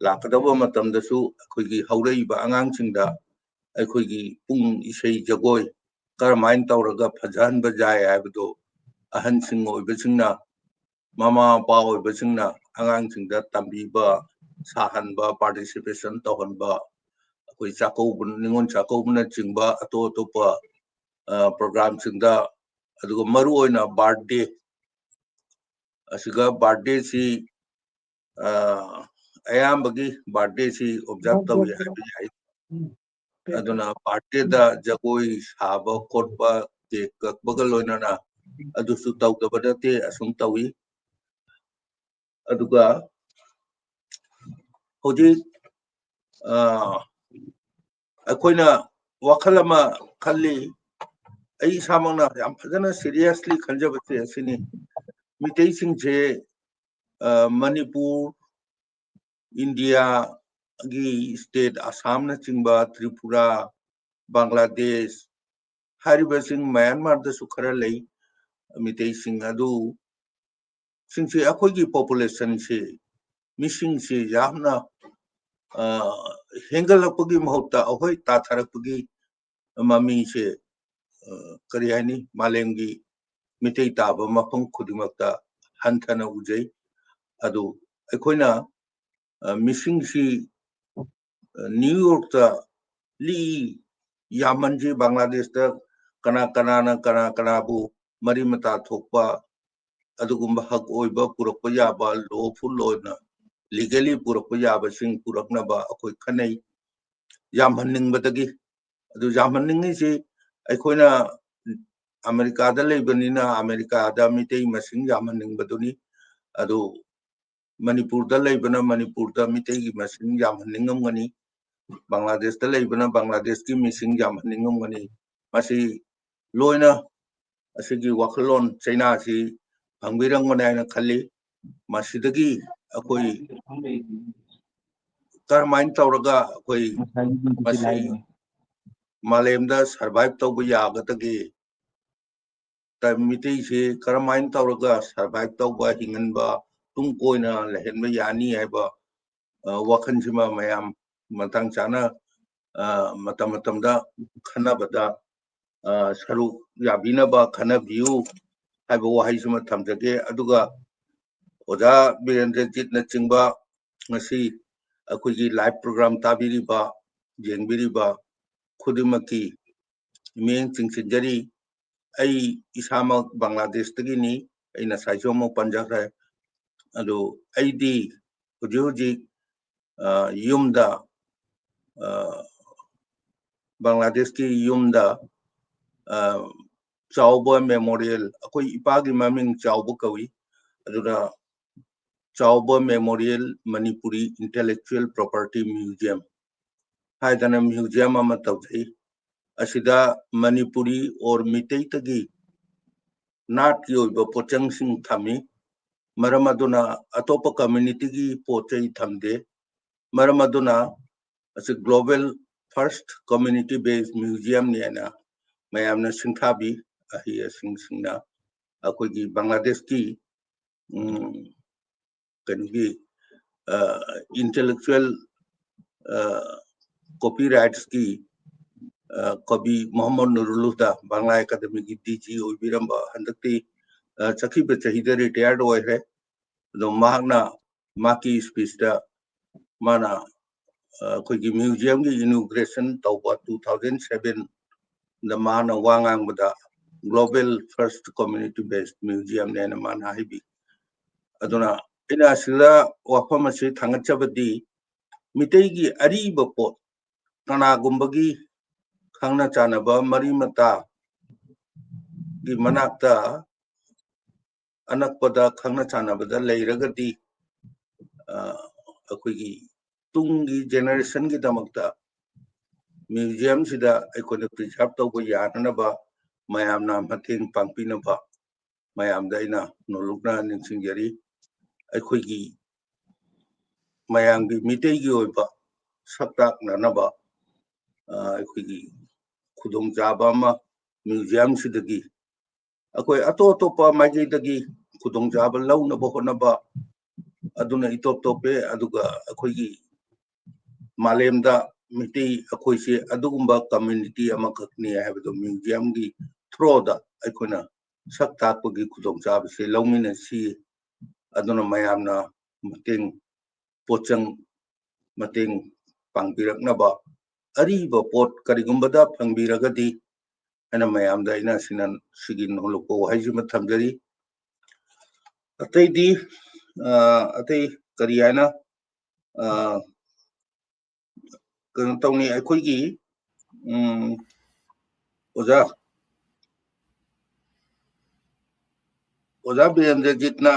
ꯂꯥꯛꯀꯗꯕ ꯃꯇꯝꯗꯁꯨ ꯑꯩꯈꯣꯏꯒꯤ ꯍꯧꯔꯛꯏꯕ ꯑꯉꯥꯡꯁꯤꯡꯗ ꯑꯩꯈꯣꯏꯒꯤ ꯄꯨꯡ ꯏꯁꯩ ꯖꯒꯣꯏ ꯀꯔꯝꯍꯥꯏꯅ ꯇꯧꯔꯒ ꯐꯖꯍꯟꯕ ꯌꯥꯏ ꯍꯥꯏꯕꯗꯣ ꯑꯍꯟꯁꯤꯡ ꯑꯣꯏꯕꯁꯤꯡꯅ, ꯃꯃꯥ ꯃꯄꯥ ꯑꯣꯏꯕꯁꯤꯡꯅ ꯑꯉꯥꯡꯁꯤꯡꯗ ꯇꯝꯕꯤꯕ, ꯁꯥꯍꯟꯕ, participation ꯇꯧꯍꯟꯕ, ꯑꯩꯈꯣꯏ ꯆꯥꯛꯀꯧꯕ, ꯅꯤꯉꯣꯜ ꯆꯥꯛꯀꯧꯕꯅꯆꯤꯡꯕ ꯑꯇꯣꯞ ꯑꯇꯣꯞꯄ ꯄ꯭ꯔꯣꯒ꯭ꯔꯥꯝꯁꯤꯡꯗ, ꯑꯗꯨꯒ ꯃꯔꯨꯑꯣꯏꯅ ꯕꯥꯔꯗꯦ ꯑꯁꯤꯒ ꯕꯥꯔꯗꯦꯁꯤ ꯑꯌꯥꯝꯕꯒꯤ ꯕꯥꯔꯗꯦꯁꯤ ꯑꯣꯕꯖꯥꯔꯕ ꯇꯧꯏ ꯍꯥꯏꯕ ꯌꯥꯏ꯫ ꯑꯗꯨꯅ ꯕꯥꯔꯗꯦꯗ ꯖꯒꯣꯏ ꯁꯥꯕ ꯈꯣꯠꯄ, ꯀꯦꯛ ꯀꯛꯄꯒ ꯂꯣꯏꯅꯅ ꯑꯗꯨꯁꯨ ꯇꯧꯗꯕ ꯅꯠꯇꯦ, ꯑꯁꯨꯝ ꯇꯧꯏ꯫ ꯑꯗꯨꯒ ꯍꯧꯖꯤꯛ ꯑꯩꯈꯣꯏꯅ ꯋꯥꯈꯜ ꯑꯃ ꯈꯜꯂꯤ, ꯑꯩ ꯏꯁꯥꯃꯛꯅ ꯌꯥꯝ ꯐꯖꯅ seriously ꯈꯟꯖꯕꯁꯦ ꯑꯁꯤꯅꯤ꯫ ꯃꯤꯇꯩꯁꯤꯡꯁꯦ ꯃꯅꯤꯄꯨꯔ, ꯏꯟꯗꯤꯌꯥꯒꯤ state ꯑꯁꯥꯝꯅꯆꯤꯡꯕ, ꯇ꯭ꯔꯤꯄꯨꯔꯥ, ꯕꯪꯒ꯭ꯂꯥꯗꯦꯁ ꯍꯥꯏꯔꯤꯕꯁꯤꯡ, ꯃꯌꯥꯟꯃꯥꯔꯗꯁꯨ ꯈꯔ ꯂꯩ ꯃꯤꯇꯩꯁꯤꯡ ꯑꯗꯨ, ꯁꯤꯡꯁꯤ ꯑꯩꯈꯣꯏꯒꯤ populationꯁꯤ, ꯃꯤꯁꯤꯡꯁꯤ ꯌꯥꯝꯅ ꯍꯦꯟꯒꯠꯂꯛꯄꯒꯤ ꯃꯍꯨꯠꯇ ꯑꯩꯈꯣꯏ ꯇꯥꯊꯔꯛꯄꯒꯤ ꯃꯃꯤꯁꯦ ꯀꯔꯤ ꯍꯥꯏꯅꯤ, ꯃꯥꯂꯦꯝꯒꯤ ꯃꯤꯇꯩ ꯇꯥꯕ ꯃꯐꯝ ꯈꯨꯗꯤꯡꯃꯛꯇ ꯍꯟꯊꯅ ꯎꯖꯩ꯫ ꯑꯗꯨ ꯑꯩꯈꯣꯏꯅ ꯃꯤꯁꯤꯡꯁꯤ ꯅ꯭ꯌꯨ ꯌꯣꯔꯛꯇ ꯂꯤ ꯌꯥꯝꯃꯟꯁꯤ, ꯕꯪꯒ꯭ꯂꯥꯗꯦꯁꯇ ꯀꯅꯥ ꯀꯅꯥꯅ ꯀꯅꯥ ꯀꯅꯥꯕꯨ ꯃꯔꯤ ꯃꯇꯥ ꯊꯣꯛꯄ, ꯑꯗꯨꯒꯨꯝꯕ ꯍꯛ ꯑꯣꯏꯕ ꯄꯨꯔꯛꯄ ꯌꯥꯕ, lawful ꯑꯣꯏꯅ legally ꯄꯨꯔꯛꯄ ꯌꯥꯕꯁꯤꯡ ꯄꯨꯔꯛꯅꯕ ꯑꯩꯈꯣꯏ ꯈꯟꯅꯩ꯫ ꯌꯥꯝꯍꯟꯅꯤꯡꯕꯗꯒꯤ, ꯑꯗꯨ ꯌꯥꯝꯍꯟꯅꯤꯡꯉꯤꯁꯤ ꯑꯩꯈꯣꯏꯅ ꯑꯃꯦꯔꯤꯀꯥꯗ ꯂꯩꯕꯅꯤꯅ ꯑꯃꯦꯔꯤꯀꯥꯗ ꯃꯤꯇꯩ ꯃꯁꯤꯡ ꯌꯥꯝꯍꯟꯅꯤꯡꯕꯗꯨꯅꯤ꯫ ꯑꯗꯨ ꯃꯅꯤꯄꯨꯔꯗ ꯂꯩꯕꯅ ꯃꯅꯤꯄꯨꯔꯗ ꯃꯤꯇꯩꯒꯤ ꯃꯁꯤꯡ ꯌꯥꯝꯍꯟꯅꯤꯡꯉꯝꯒꯅꯤ, ꯕꯪꯒ꯭ꯂꯥꯗꯦꯁꯇ ꯂꯩꯕꯅ ꯕꯪꯒ꯭ꯂꯥꯗꯦꯁꯀꯤ ꯃꯤꯁꯤꯡ ꯌꯥꯝꯍꯟꯅꯤꯡꯉꯝꯒꯅꯤ꯫ ꯃꯁꯤ ꯂꯣꯏꯅ ꯑꯁꯤꯒꯤ ꯋꯥꯈꯜꯂꯣꯟ ꯆꯩꯅꯥꯁꯤ ꯐꯪꯕꯤꯔꯝꯒꯅꯤ ꯍꯥꯏꯅ ꯈꯜꯂꯤ꯫ ꯃꯁꯤꯗꯒꯤ ꯑꯩꯈꯣꯏ ꯀꯔꯝꯍꯥꯏꯅ ꯇꯧꯔꯒ ꯑꯩꯈꯣꯏ ꯃꯁꯤ ꯃꯥꯂꯦꯝꯗ survive ꯇꯧꯕ ꯌꯥꯒꯗꯒꯦ? ꯃꯤꯇꯩꯁꯤ ꯀꯔꯝꯍꯥꯏꯅ ꯇꯧꯔꯒ survive ꯇꯧꯕ, ꯍꯤꯡꯍꯟꯕ, ꯇꯨꯡ ꯀꯣꯏꯅ ꯂꯩꯍꯟꯕ ꯌꯥꯅꯤ ꯍꯥꯏꯕ ꯋꯥꯈꯜꯁꯤꯃ ꯃꯌꯥꯝ ꯃꯇꯥꯡ ꯆꯥꯅ ꯃꯇꯝ ꯃꯇꯝꯗ ꯈꯟꯅꯕꯗ ꯁꯔꯨꯛ ꯌꯥꯕꯤꯅꯕ ꯈꯟꯅꯕꯤꯌꯨ ꯍꯥꯏꯕ ꯋꯥꯍꯩꯁꯤꯃ ꯊꯝꯖꯒꯦ꯫ ꯑꯗꯨꯒ ꯑꯣꯖꯥ ꯕꯤꯔꯦꯟꯗ꯭ꯔꯖꯤꯠꯅꯆꯤꯡꯕ ꯉꯁꯤ ꯑꯩꯈꯣꯏꯒꯤ live program ꯇꯥꯕꯤꯔꯤꯕ, ꯌꯦꯡꯕꯤꯔꯤꯕ ꯈꯨꯗꯤꯡꯃꯛꯀꯤ ꯃꯤꯠꯌꯦꯡ ꯆꯤꯡꯁꯤꯟꯖꯔꯤ꯫ ꯑꯩ ꯏꯁꯥꯃꯛ ꯕꯪꯒ꯭ꯂꯥꯗꯦꯁꯇꯒꯤꯅꯤ, ꯑꯩ ꯉꯁꯥꯏꯁꯨ ꯑꯃꯨꯛ ꯄꯟꯖꯈ꯭ꯔꯦ꯫ ꯑꯗꯨ ꯑꯩꯗꯤ ꯍꯧꯖꯤꯛ ꯍꯧꯖꯤꯛ ꯌꯨꯝꯗ, ꯕꯪꯒ꯭ꯂꯥꯗꯦꯁꯀꯤ ꯌꯨꯝꯗ ꯆꯥꯎꯕ ꯃꯦꯃꯣꯔꯤꯌꯦꯜ, ꯑꯩꯈꯣꯏ ꯏꯄꯥꯒꯤ ꯃꯃꯤꯡ ꯆꯥꯎꯕ ꯀꯧꯏ, ꯑꯗꯨꯅ ꯆꯥꯎꯕ memorial Manipuri intellectual property museum ꯍꯥꯏꯗꯅ ꯃ꯭ꯌꯨꯖꯤꯌꯝ ꯑꯃ ꯇꯧꯖꯩ꯫ ꯑꯁꯤꯗ ꯃꯅꯤꯄꯨꯔꯤ ꯑꯣꯔ ꯃꯤꯇꯩꯇꯒꯤ ꯅꯥꯠꯀꯤ ꯑꯣꯏꯕ ꯄꯣꯠꯆꯪꯁꯤꯡ ꯊꯝꯃꯤ꯫ ꯃꯔꯝ ꯑꯗꯨꯅ ꯑꯇꯣꯞꯄ ꯀꯝꯃ꯭ꯌꯨꯅꯤꯇꯤꯒꯤ ꯄꯣꯠ ꯆꯩ ꯊꯝꯗꯦ꯫ ꯃꯔꯝ ꯑꯗꯨꯅ ꯑꯁꯤ global first community based museum ꯅꯤ ꯍꯥꯏꯅ ꯃꯌꯥꯝꯅ ꯁꯤꯡꯊꯥꯕꯤ꯫ ꯑꯍꯩ ꯑꯁꯤꯡꯁꯤꯡꯅ ꯑꯩꯈꯣꯏꯒꯤ ꯕꯪꯒ꯭ꯂꯥꯗꯦꯁꯀꯤ ꯀꯩꯅꯣꯒꯤ ꯏꯟꯇꯦꯂꯦꯛꯆꯨꯋꯦꯜ ꯀꯣꯄꯤ ꯔꯥꯏꯠꯁꯀꯤ ꯀꯕꯤ ꯃꯣꯍꯝꯃꯗ ꯅꯨꯔꯨꯜ ꯍꯨꯗꯥ, ꯕꯪꯒ꯭ꯂꯥ ꯑꯦꯀꯥꯗꯃꯤꯒꯤ ꯗꯤ ꯖꯤ ꯑꯣꯏꯕꯤꯔꯝꯕ, ꯍꯟꯗꯛꯇꯤ ꯆꯠꯈꯤꯕ ꯆꯍꯤꯗ ꯔꯤꯇꯥꯌꯔ ꯑꯣꯏꯈ꯭ꯔꯦ꯫ ꯑꯗꯣ ꯃꯍꯥꯛꯅ ꯃꯍꯥꯛꯀꯤ ꯏꯁꯄꯤꯁꯇ ꯃꯥꯅ ꯑꯩꯈꯣꯏꯒꯤ ꯃ꯭ꯌꯨꯖꯤꯌꯝꯒꯤ ꯏꯅꯣꯒ꯭ꯔꯦꯁꯟ ꯇꯧꯕ ꯇꯨ ꯊꯥꯎꯖꯟ ꯁꯚꯦꯟꯗ ꯃꯥꯅ ꯋꯥ ꯉꯥꯡꯕꯗ global first community based museum ꯅꯦꯅ ꯃꯥꯅ ꯍꯥꯏꯕꯤ꯫ ꯑꯗꯨꯅ ꯑꯩꯅ ꯑꯁꯤꯗ ꯋꯥꯐꯝ ꯑꯁꯤ ꯊꯥꯡꯒꯠꯆꯕꯗꯤ ꯃꯤꯇꯩꯒꯤ ꯑꯔꯤꯕ ꯄꯣꯠ ꯀꯅꯥꯒꯨꯝꯕꯒꯤ ꯈꯪꯅ ꯆꯥꯟꯅꯕ ꯃꯔꯤ ꯃꯇꯥꯒꯤ ꯃꯅꯥꯛꯇ ꯑꯅꯛꯄꯗ ꯈꯪꯅ ꯆꯥꯟꯅꯕꯗ ꯂꯩꯔꯒꯗꯤ ꯑꯩꯈꯣꯏꯒꯤ ꯇꯨꯡꯒꯤ ꯖꯦꯅꯦꯔꯦꯁꯟꯒꯤꯗꯃꯛꯇ ꯃ꯭ꯌꯨꯖꯤꯌꯝꯁꯤꯗ ꯑꯩꯈꯣꯏꯅ ꯄ꯭ꯔꯤꯖꯥꯔꯚ ꯇꯧꯕ ꯌꯥꯅꯅꯕ ꯃꯌꯥꯝꯅ ꯃꯇꯦꯡ ꯄꯥꯡꯕꯤꯅꯕ ꯃꯌꯥꯝꯗ ꯑꯩꯅ ꯅꯣꯜꯂꯨꯛꯅ ꯅꯤꯡꯁꯤꯡꯖꯔꯤ꯫ ꯑꯩꯈꯣꯏꯒꯤ ꯃꯌꯥꯝꯒꯤ ꯃꯤꯇꯩꯒꯤ ꯑꯣꯏꯕ ꯁꯛ ꯇꯥꯛꯅꯅꯕ ꯑꯩꯈꯣꯏꯒꯤ ꯈꯨꯗꯣꯡꯆꯥꯕ ꯑꯃ ꯃ꯭ꯌꯨꯖꯤꯌꯝꯁꯤꯗꯒꯤ ꯑꯩꯈꯣꯏ ꯑꯇꯣꯞ ꯑꯇꯣꯞꯄ ꯃꯥꯏꯀꯩꯗꯒꯤ ꯈꯨꯗꯣꯡꯆꯥꯕ ꯂꯧꯅꯕ ꯍꯣꯠꯅꯕ ꯑꯗꯨꯅ ꯏꯇꯣꯞ ꯇꯣꯞꯄꯦ꯫ ꯑꯗꯨꯒ ꯑꯩꯈꯣꯏꯒꯤ ꯃꯥꯂꯦꯝꯗ ꯃꯤꯇꯩ ꯑꯩꯈꯣꯏꯁꯦ ꯑꯗꯨꯒꯨꯝꯕ community ꯑꯃꯈꯛꯅꯤ ꯍꯥꯏꯕꯗꯣ museumꯒꯤ throughꯗ ꯑꯩꯈꯣꯏꯅ ꯁꯛ ꯇꯥꯛꯄꯒꯤ ꯈꯨꯗꯣꯡꯆꯥꯕꯁꯦ ꯂꯧꯃꯤꯟꯅꯁꯤ꯫ ꯑꯗꯨꯅ ꯃꯌꯥꯝꯅ ꯃꯇꯦꯡ, ꯄꯣꯠꯆꯪ ꯃꯇꯦꯡ ꯄꯥꯡꯕꯤꯔꯛꯅꯕ, ꯑꯔꯤꯕ ꯄꯣꯠ ꯀꯔꯤꯒꯨꯝꯕꯗ ꯐꯪꯕꯤꯔꯒꯗꯤ ꯍꯥꯏꯅ ꯃꯌꯥꯝꯗ ꯑꯩꯅ ꯁꯤꯅ, ꯁꯤꯒꯤ ꯅꯣꯂꯨꯛꯄ ꯋꯥꯍꯩꯁꯤꯃ ꯊꯝꯖꯔꯤ꯫ ꯑꯇꯩꯗꯤ, ꯑ, ꯑꯇꯩ ꯀꯔꯤ ꯍꯥꯏꯅ, ꯑ, ꯀꯩꯅꯣ ꯇꯧꯅꯤ? ꯑꯩꯈꯣꯏꯒꯤ, ꯎꯝ, ꯑꯣꯖꯥ, ꯑꯣꯖꯥ ꯕꯤꯔꯦꯟꯗ꯭ꯔꯖꯤꯠꯅ,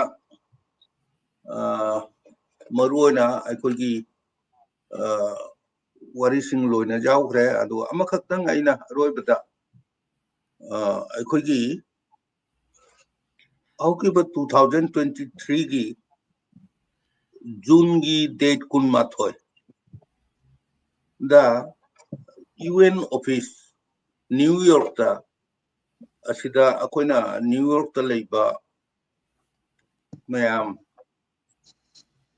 ꯑ, ꯃꯔꯨꯑꯣꯏꯅ ꯑꯩꯈꯣꯏꯒꯤ, ꯑ, ꯋꯥꯔꯤꯁꯤꯡ ꯂꯣꯏꯅ ꯌꯥꯎꯈ꯭ꯔꯦ꯫ ꯑꯗꯨꯒ ꯑꯃꯈꯛꯇꯪ ꯑꯩꯅ ꯑꯔꯣꯏꯕꯗ, ꯑ, ꯑꯩꯈꯣꯏꯒꯤ ꯍꯧꯈꯤꯕ two thousand twenty threeꯒꯤ Juneꯒꯤ date ꯀꯨꯟꯃꯥꯊꯣꯏꯗ UN office New Yorkꯇ, ꯑꯁꯤꯗ ꯑꯩꯈꯣꯏꯅ New Yorkꯇ ꯂꯩꯕ ꯃꯌꯥꯝ,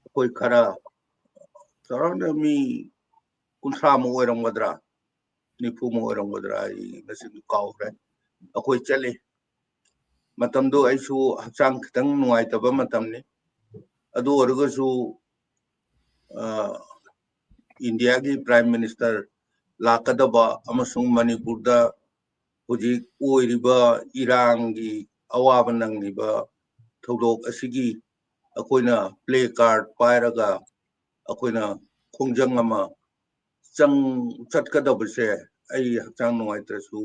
ꯑꯩꯈꯣꯏ ꯈꯔ ꯆꯥꯎꯔꯥꯛꯅ ꯃꯤ ꯀꯨꯟꯊ꯭ꯔꯥꯃꯨꯛ ꯑꯣꯏꯔꯝꯒꯗ꯭ꯔꯥ, ꯅꯤꯐꯨꯃꯨꯛ ꯑꯣꯏꯔꯝꯒꯗ꯭ꯔꯥ, ꯑꯩ ꯃꯁꯤꯡꯗꯨ ꯀꯥꯎꯈ꯭ꯔꯦ꯫ ꯑꯩꯈꯣꯏ ꯆꯠꯂꯤ꯫ ꯃꯇꯝꯗꯨ ꯑꯩꯁꯨ ꯍꯛꯆꯥꯡ ꯈꯤꯇꯪ ꯅꯨꯡꯉꯥꯏꯇꯕ ꯃꯇꯝꯅꯤ꯫ ꯑꯗꯨ ꯑꯣꯏꯔꯒꯁꯨ, ꯑ, ꯏꯟꯗꯤꯌꯥꯒꯤ Prime Minister ꯂꯥꯛꯀꯗꯕ ꯑꯃꯁꯨꯡ ꯃꯅꯤꯄꯨꯔꯗ ꯍꯧꯖꯤꯛ ꯑꯣꯏꯔꯤꯕ ꯏꯔꯥꯡꯒꯤ ꯑꯋꯥꯕ ꯅꯪꯂꯤꯕ ꯊꯧꯗꯣꯛ ꯑꯁꯤꯒꯤ ꯑꯩꯈꯣꯏꯅ placard ꯄꯥꯏꯔꯒ ꯑꯩꯈꯣꯏꯅ ꯈꯣꯡꯖꯪ ꯑꯃ ꯆꯪ, ꯆꯠꯀꯗꯕꯁꯦ ꯑꯩ ꯍꯛꯆꯥꯡ ꯅꯨꯡꯉꯥꯏꯇ꯭ꯔꯁꯨ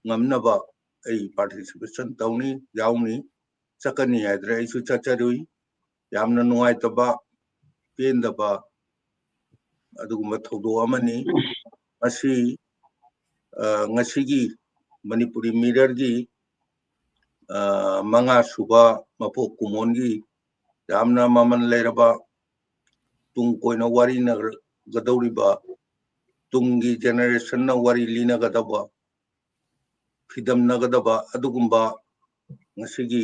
ꯉꯝꯅꯕ ꯑꯩ participation ꯇꯧꯅꯤ, ꯌꯥꯎꯅꯤ, ꯆꯠꯀꯅꯤ ꯍꯥꯏꯗꯅ ꯑꯩꯁꯨ ꯆꯠꯆꯔꯨꯏ꯫ ꯌꯥꯝꯅ ꯅꯨꯡꯉꯥꯏꯇꯕ, ꯄꯦꯟꯗꯕ ꯑꯗꯨꯒꯨꯝꯕ ꯊꯧꯗꯣꯛ ꯑꯃꯅꯤ꯫ ꯃꯁꯤ, ꯑ, ꯉꯁꯤꯒꯤ ꯃꯅꯤꯄꯨꯔꯤ Mirrorꯒꯤ, ꯑ, ꯃꯉꯥ ꯁꯨꯕ ꯃꯄꯣꯛ ꯀꯨꯝꯑꯣꯟꯒꯤ ꯌꯥꯝꯅ ꯃꯃꯜ ꯂꯩꯔꯕ, ꯇꯨꯡ ꯀꯣꯏꯅ ꯋꯥꯔꯤꯅꯒꯗꯧꯔꯤꯕ, ꯇꯨꯡꯒꯤ generationꯅ ꯋꯥꯔꯤ ꯂꯤꯅꯒꯗꯕ, ꯐꯤꯗꯝꯅꯒꯗꯕ ꯑꯗꯨꯒꯨꯝꯕ ꯉꯁꯤꯒꯤ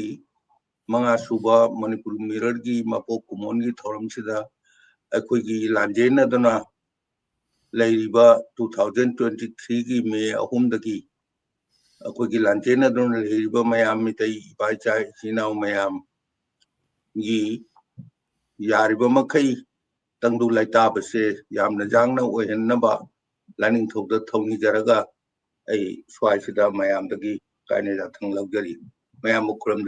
ꯃꯉꯥ ꯁꯨꯕ ꯃꯅꯤꯄꯨꯔ ꯃꯤꯔꯔꯒꯤ ꯃꯄꯣꯛ ꯀꯨꯝꯑꯣꯟꯒꯤ ꯊꯧꯔꯝꯁꯤꯗ ꯑꯩꯈꯣꯏꯒꯤ ꯂꯥꯟꯖꯦꯟꯅꯗꯨꯅ ꯂꯩꯔꯤꯕ two thousand twenty three ꯒꯤ ꯃꯦ ꯑꯍꯨꯝꯗꯒꯤ ꯑꯩꯈꯣꯏꯒꯤ ꯂꯥꯟꯖꯦꯟꯅꯗꯨꯅ ꯂꯩꯔꯤꯕ ꯃꯌꯥꯝ, ꯃꯤꯇꯩ ꯏꯄꯥ ꯏꯆꯥ ꯏꯆꯤꯟ ꯏꯅꯥꯎ ꯃꯌꯥꯝꯒꯤ ꯌꯥꯔꯤꯕ ꯃꯈꯩ ꯇꯪꯗꯨ ꯂꯩꯇꯥꯕꯁꯦ ꯌꯥꯝꯅ ꯌꯥꯡꯅ ꯑꯣꯏꯍꯟꯅꯕ ꯂꯥꯏꯅꯤꯡꯊꯧꯗ ꯊꯧꯅꯤꯖꯔꯒ ꯑꯩ ꯁ꯭ꯋꯥꯏꯁꯤꯗ ꯃꯌꯥꯝꯗꯒꯤ ꯀꯥꯏꯅ ꯌꯥꯊꯪ ꯂꯧꯖꯔꯤ꯫ ꯃꯌꯥꯝꯕꯨ ꯈꯨꯔꯨꯝꯖꯔꯤ꯫